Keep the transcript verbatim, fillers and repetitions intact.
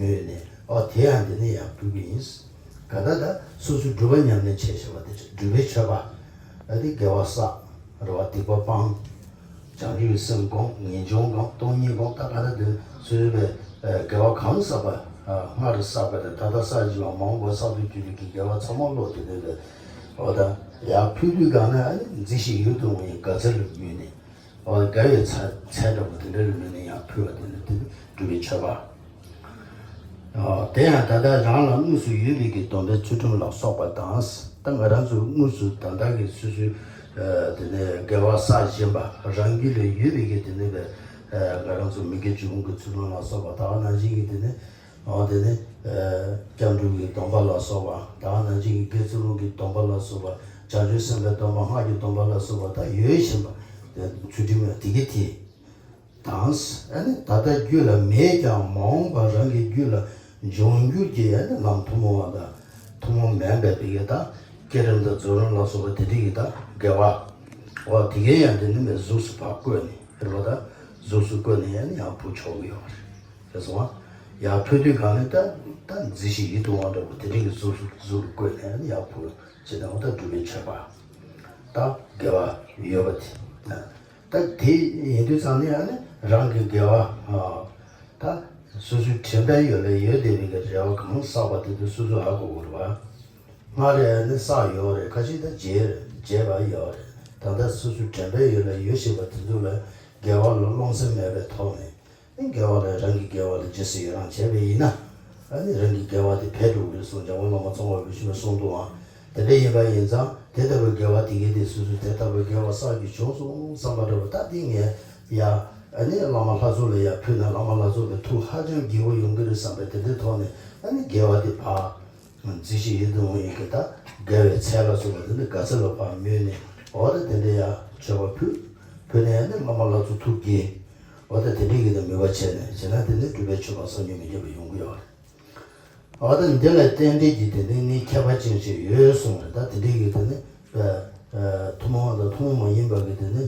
ཡོད་ནས་ཨོ་དེ་ཡང་འདི་ནས་ཡང་ཕུལ་གི་ཡིན། ག་ད་ད་སོ་སོའི་སྒྲུབ་པ་ཉམས་ལེན་བྱས་བྱས་པ་དེ་སྒྲུབ་པའི་མཆོད་པ། ཨ་དེ་དགེ་བ་བསགས་རེད་བ། སྡིག་པ་སྤང་། བྱང་ཆུབ་ཀྱི་སེམས་སྒོམ། ངེས་འབྱུང་སྒོམ། སྟོང་ཉིད་སྒོམ། ད་ག་ད་དེ་སོ་སོའི་པའི་དགེ་བ་གང་བསགས་པ། སྔར་བསགས་པ་དང་ད་ལྟ་བསགས་བཞིན་པ་མ་འོངས་པ་བསགས་དུ་གྱུར་པའི་གི་དགེ་བ་ཚང་མ་བློ་དེ་ནས་པའི་ཨོ་ད་ཡར་ཕུལ་དུས་གང་ན་ཨ་ནི་མཛེས་ཤིང་ཡིད་དུ་འོང་བའི་དགའ་ཚལ་ལ་བརྒྱུས་ནས། འོ་དགའ་བའི་ཚལ་ཚལ་འདྲ་པོ་དེ་འདྲ་ལ་མིན་ན་ཡང་ཕུལ་བ་དེ་ནི་དེ་ནི་སྒྲུབ་པའི་མཆོད་པ། འོ་དེ་ཡང་ད་ལྟ་རང་ལ་དངོས་སུ་ཡོད་པའི་གི་སྡོམ་པའི་ཚུལ་ཁྲིམས་ལ་སོགས་པ་དང་། ད་ང་རང་ཚོ་དངོས་སུ་ད་ལྟ་གི་སོ་སོའི་དེ་ནས་དགེ་བ་བསགས་བཞིན་པ་རང་རྒྱུད་ལ་ཡོད་པའི་གི་དེ་ནི་པའི་ང་རང་ཚོ་མི་དགེ་བཅུ་སྤོང་གི་ཚུལ་ཁྲིམས་ལ་སོགས་པ་ད་ག་ནང་བཞིན་གི་དེ་ནི། འོ་དེ་ནི། སྐྱབས་འགྲོ་གི་སྡོམ་པ་ལ་སོགས་པ། ད་ག་ནང་བཞིན་གྱི་དགེ་ཚུལ་སློང་གི་སྡོམ་པ་ལ་སོགས་པ། བྱང་ཆུབ་སེམས་དཔའི་སྡོམ་པ་སྔགས་ཀྱི་སྡོམ་པ་ལ་སོགས་པ་ད་ཡོད་བཞིན་པ། དེ་ཚུལ་ཁྲིམས་ཡང་དེ་གི་དེ། དང་། ཨ་ནི་ད་ལྟ་རྒྱུད་ལ་མེད་ཀྱང་མ་འོངས་པ་རང་གི་རྒྱུད་ལ་འབྱུང་འགྱུར་གྱི་ཨ་ནི་ལམ་ཐུན་མོང་བ་དང་ཐུན་མོང་མིན་པའི་བི་གེ་དང་བསྐྱེད་རིམ་དང་རྫོགས་རིམ་ལ་སོགས་པ་དེ་འདྲ་གི་ད་དགེ་བ། འོ་དེ་གའི་ཡང་དེ་ནི་མེད་གཟུགས་སུ་ཕར་བཀོད་ནས་རེད་བ། ད་གཟུགས་སུ་བཀོད་ནས་ཡང་ནི་ཡང་ཕུལ་ཆོག་གི་ཡོད་རེད། རེད་སོང་ང་། ཡར་ཕུལ་དུས་གང་ནས་ད་ད་མཛེས་ཤིང་ཡིད་དུ་འོང་འདྲ་པོ་དེ་འདྲ་གི་གཟུགས་སུ་གཟུགས་ལ་བཀོད་ནས་ཡར་ཕུལ་བྱེད་དང་། ད་སྒྲུབ་པའི་མཆོད་པ་ད་དགེ་བ་ཡོད་པ་དེ། ད་དེ་ཡིན་དུས་ཙང་ནས་ཨ་ནི་རང་གི་དགེ་བ་ད་སོ་སོའི་དྲན་པའི་ཡུལ་ལ་ཡོད་བསྡད་པའི་གི་དགེ་བ་གང་བསགས་པ་དེ་ཚོ་སོ་སོས་ཧ་གོ་དགོས་རེད་བ། སྔར་ནས་ཨ་ནི་བསགས་ཡོད་རེད། ཁ་ཤས་ད་བརྗེད་བརྗེད་པ་ཡོད་རེད། ད་ལྟ་སོ་སོའི་དྲན་པའི་ཡུལ་ལ་ཡོད་བཞིན་པ་དེ་ཚོ་ལ་དགེ་བ་ལ་རློམ་སེམས་མེད་པའི་ཐོག་ནས། དགེ་བ་ལས་རང་གི་དགེ་བ་ལ་རྗེས་སུ་ཡི་རང་བྱས་པ་ཡིན་ན། ཨ་ནི་རང་གི་དགེ་བ་དེ་འཕེལ་འགྲོ་གི་རེད་གསུངས། འཇམ་མགོན་བླ་མ་ཙོང་ཁ་པ་ཆེན་པོས་གསུངས་འདུག་ཨང་། དེ་འདྲ་ཡིན་པ་ཡིན་ཙང་དེ་ལྟ་བུའི་དགེ་བ་དེ་གའི་དེ་སོ་སོས་དེ་ལྟ་བུའི་དགེ་བ་བསགས་རྒྱུ་བྱུང་སོང་བསམ་པ་འདྲ་བོ། ད་དེ་ངས་ཡ་ཨ་ནི་བླ་མ་ལྷ་ཚོགས་ལ་ཡ་ཕུལ་ན་བླ་མ་ལྷ་ཚོགས་ལ་ཐུགས་ཧ་ཅང་དགྱེས་པོ་ཡོང་གི་རེད་བསམ་པའི་དེ་འདྲའི་ཐོག་ནས་ཨ་ནི་དགེ་བ་དེ་ཕར། མཛེས་ཤིང་ཡིད་དུ་འོང་བའི་གི་ད་དགའ་བའི་ཚལ་ལ་སོགས་པ་དེ་འདྲ་དགའ་ཚལ་ལ་ཕར་མོས་ནས། འོ་ད་དེ་འདྲ་ཡ་མཆོད་པ་ཕུལ། ཕུལ་ནས་ནི་བླ་མ་ལྷ་ཚོགས་ཐུགས་དགྱེས། འོ་ད་དེ་འདྲའི་གི་ད་མོས་པ་བྱས་ནས་བྱས་ན་དེ་ནི་སྒྲུབ་པའི་མཆོད་པ་བསམ་གྱིས་མི་ཁྱབ་པ་ཡོང་གི་ཡོད་རེད། འོ་ད་འདི་ལ་རྟེན་འབྲེལ་གྱི་དེ་འདྲའི་ནི་ཁྱད་པར་ཅན་ཞིག་ཡོད་གསུངས་རེད། ད་དེ་འདྲའི་གི་དེ་ནི་ཐུན་མོང་དང་ཐུན་མོང་མ་ཡིན་པ་གི་དེ་ནི།